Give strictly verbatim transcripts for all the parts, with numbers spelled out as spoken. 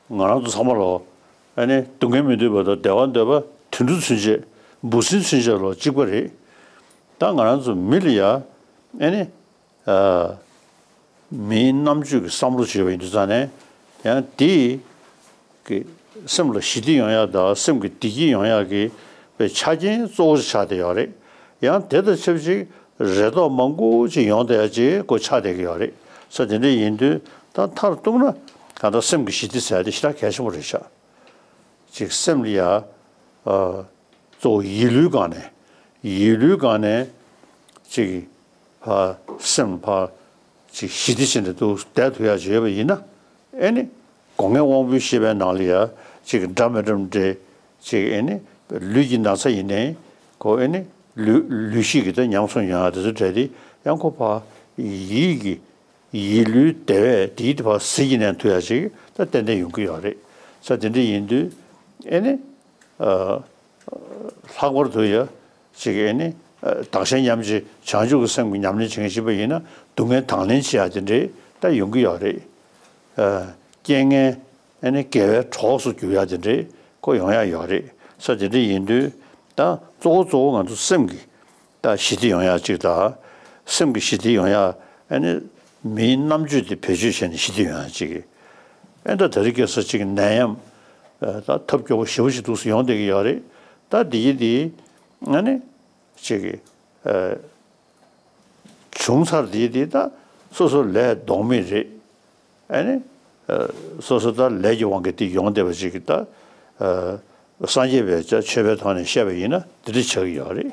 ང་རང་ཚོ་ཚང་མ་ལོ། ཨ་ནི་སྡུག་བསྔལ་མི་འདོད་པ་དང་བདེ་བ་འདོད་པ་དུད་འགྲོ་ཚུན་ཆད་འབུ་སྲིན་ཚུན་ཆད་ལོ་གཅིག་པ་རེད། ད་ང་རང་ཚོ་མི་ལ་ཡ་ཨ་ནི་ཨ་མིའི་རྣམ་དཔྱོད་ཀྱི་བསམ་བློ་བྱས་པ་ཡིན་དུས་ཙང་ནས་ཡང་དེ་གི་སེམས་ལ་ཞི་བདེ་ཡོང་ཡག་དང་སེམས་ཀྱི་བདེ་སྐྱིད་ཡོང་ཡག་གི་པའི་ཆ་རྐྱེན་གཙོ་བོ་ཆགས་བསྡད་ཡོད་རེད། ཡང་དེ་དང་ཆབས་ཅིག་རེ་དོགས་མང་པོ་ཅིག་ཡོང་བསྡད་ཡ་ཅིག་ཁོ་ཆགས་བསྡད་ཀྱི་ཡོད་རེད། ས་དེ་འདྲ་ཡིན་དུས་ད་མཐར་གཏུགས་ན་གང་ལྟར་སེམས་ཀྱི་ཞི་བདེ་ཟེར་ཡ་དེ་ཞེ་དྲག་གལ་ཆེན་པོ་རེད་ཤག་ཅིག་སེམས་ལ་ཡ་ཨ་གཙོ་བོ་ཡིད་བློའི་སྒང་ནས་ཡིད་བློའི་སྒང་ནས་ཅིག་ཕ་སེམས་ཕ་ཅིག་ཞི་བདེ་ཅན་དུ་བསྡད་ཐུབ་ཡ་ཅིག་ཡོད་པ་ཡིན་ན། ཨེ་ནི་སྒོ་ལྔའི་དབང་པོའི་ཤེས་པའི་ནང་ལ་ཡ་ཅིག་འདྲ་མི་འདྲ་འདྲེ་ཅིག་ཨེ་ནི་ལུས་ཀྱི་ན་ཚ་ཡིན་ནའི་ཁོ་ཨེ་ནི་ལུས་ལུས་ཤེས་ཀྱི་ད་ཉམས་སུ་མྱོང་ཡ་དེ་ཚོ་འདྲ་དེ་ཡང་ཁོ་ཕ་ཡིད་ཀྱི་ཡིད་བློའི་བདེ་བས་དེའི་དེ་ཕ་ཟིལ་གྱིས་མནན་ཐུབ་ཡ་ཅིག་ད་ཏན་ཏན་ཡོང་གི་ཡོད་རེད། ས་དེ་འདྲ་ཡིན་དུས་ཨེ་ནི་ཨ། ལྷག་པར་དུ་ཡ་ཅིག་ཨེ་ནི་བདག་གཞན་མཉམ་བརྗེ་བྱང་ཆུབ་ཀྱི་སེམས་ཀྱི་ཉམས་ལེན་བྱེད་མཁན་ཞིག་པ་ཡིན་ན་སྡུག་བསྔལ་དང་ལེན་བྱེད་ཡ་དེ་འདྲའི་ད་ཡོང་གི་ཡོད་རེད། རྐྱེན་ངན་ཨེ་ནི་དགེ་བའི་གྲོགས་སུ་འགྱུར་ཡ་དེ་འདྲའི་ཁོ་ཡོང་ཡ་ཡོད་རེད། ས་དེ་འདྲ་ཡིན་དུས་ད་གཙོ་བོ་གཙོ་བོ་ང་ཚོ་སེམས་ཀྱི་ད་ཞི་བདེ་ཡོང་ཡ་གཅིག་དང་། སེམས་ཀྱི་ཞི་བདེ་ཡོང་ཡ་ཨ་ནི་མིའི་རྣམ་དཔྱོད་དེ་བེད་སྤྱོད་བྱས་ནས་ཞི་བདེ་ཡོང་ཡ་གཅིག་ཨེ་ད་ད་རེས་ཁ་སང་གཅིག་ནད་ཡམས་ད་ཐབས་སྐྱོ་པོ་ཞེ་པོ་ཞིག་འདུག་སེ་ཡོང་བསྡད་ཀྱི་ཡོད་རེད། ད་འདི་ཡི་འདི་ཨ་ནི་གཅིག་བྱུང་ཚར་འདི་འདི་ད་སོ་སོ་ལས་ལྡོག་མེད་རེད། ཨ་ནི། ཨ། སོ་སོ་ད་ལས་ཀྱི་དབང་གིས་དེ་ཡོང་བསྡད་པ་ཅིག་གིས་ད། ཨ། སངས་རྒྱས་པའི་ཆ་ཆོས་པའི་ཐོག་ནས་བཤད་པ་ཡིན་ན་དེ་འདྲ་ཆགས་ཀྱི་ཡོད་རེད།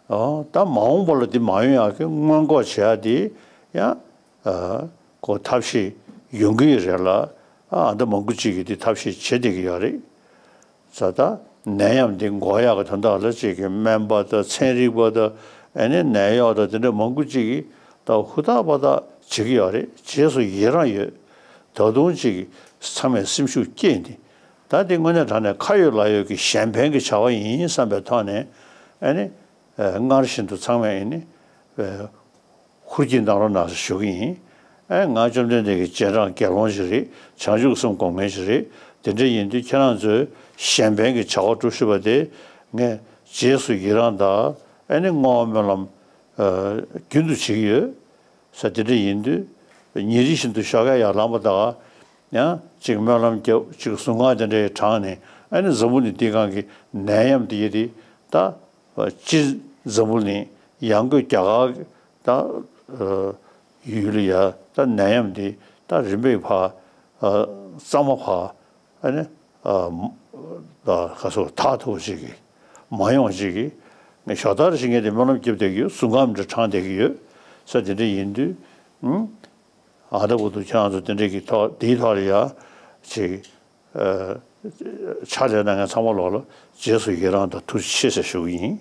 ཨོ། ད་མ་འོངས་པ་ལ་དེ་མ་ཡོང་ཡག་གི་སྔོན་འགོག་བྱེད་ཡག་དེ་ཡང་། ཨ། ཁོ་ཐབས་ཤེས་ཡོང་གི་ཡོད་རེད་ལ། ཨ། ཨ་འདྲ་མང་པོ་ཅིག་གིས་དེ་ཐབས་ཤེས་བྱེད་བསྡད་ཀྱི་ཡོད་རེད། ས་ད་ནད་ཡམས་འདི་འགོག་ཡག་གི་དོན་དག་ལ་ཅིག་གི་སྨན་པ་དང་ཚན་རིག་པ་དང་ཨ་ནི་ནད་གཡོག་དང་དེ་འདྲ་མང་པོ་ཅིག་གིས་ད་ཧུར་ཐག་པ་ཐག་བྱེད་ཀྱི་ཡོད་རེད། རྗེས་སུ་ཡི་རང་ཡོད། ད་དུང་ཅིག་གི་ཚང་མས་སེམས་ཤུགས་བསྐྱེད་ནས་ད་འདི་དངོས་གནས་དྲང་གནས་ཁ་ཡོད་ལག་ཡོད་ཀྱི་གཞན་ཕན་གྱི་བྱ་བ་ཡིན་བསམ་པའི་ཐོག་ནས་ཨ་ནི་སྔར་བཞིན་དུ་ཚང་མས་ཨ་ནི། ཧུར་གྱིས་གནང་རོགས་གནང་ཞུ་གི་ཡིན། ཨེ་ང་བཅོམ་ལྡན་འདས་ཀྱི་རྗེས་འབྲང་དགེ་སློང་ཞིག་རེད། བྱང་ཆུབ་སེམས་སྒོམ་མཁན་ཞིག་རེད། དེ་འདྲ་ཡིན་དུས་ཁྱེད་རང་ཚོས་གཞན་ཕན་གྱི་བྱ་བ་སྒྲུབ་ཤེས་པ་དེ་ངས་རྗེས་སུ་ཡི་རང་དང་ཨེ་ནི་བསྔོ་བ་སྨོན་ལམ་རྒྱུན་དུ་བྱེད་ཀྱི་ཡོད། ས་དེ་འདྲ་ཡིན་དུས་ཉིན་རེ་བཞིན་དུ་ཞོགས་ཀས་ཡར་ལངས་པ་དང་ཡང་ཅིག་སྨོན་ལམ་རྒྱབ་ཅིག་གཟུངས་སྔགས་དེ་འདྲའི་བགྲངས་ནས་ཨེ་ནི་འཛམ་བུ་གླིང་འདི་སྒང་གི་ནད་ཡམས་དེ་ཡི་དེ་ད། སྤྱིར་འཛམ་བུ་གླིང་ཡང་སྒོས་རྒྱ་གར་ད་ཡུལ་ལ་ཡ་ད་ནད་ཡམས་འདི་ད་རིམ་པས་ཕར་གཙང་མ་ཕར་ཨ་ནི་ད་ག་སོ་དག་ཐུབ་ཅིག་གི་མ་ཡོང་ཅིག་གི་ཞོགས་ཐར་ཞིག་ངས་དེ་སྨོན་ལམ་རྒྱབ་བསྡད་ཀྱི་ཡོད། གཟུངས་སྔགས་འདྲ་བགྲངས་བསྡད་ཀྱི་ཡོད། ས་དེ་འདྲ་ཡིན་དུས་ཨ་ད་བུ་དུ་ཁྱེད་རང་ཚོ་དེ་འདྲ་གི་ཐོག་དེའི་ཐོག་ལ་ཡ་ཅིག་ཕྱག་ལས་གནང་མཁན་ཚང་མ་ལོག་ལ་རྗེས་སུ་ཡི་རང་དང་ཐུགས་རྗེ་ཆེ་ཟེར་ཞུ་གི་ཡིན།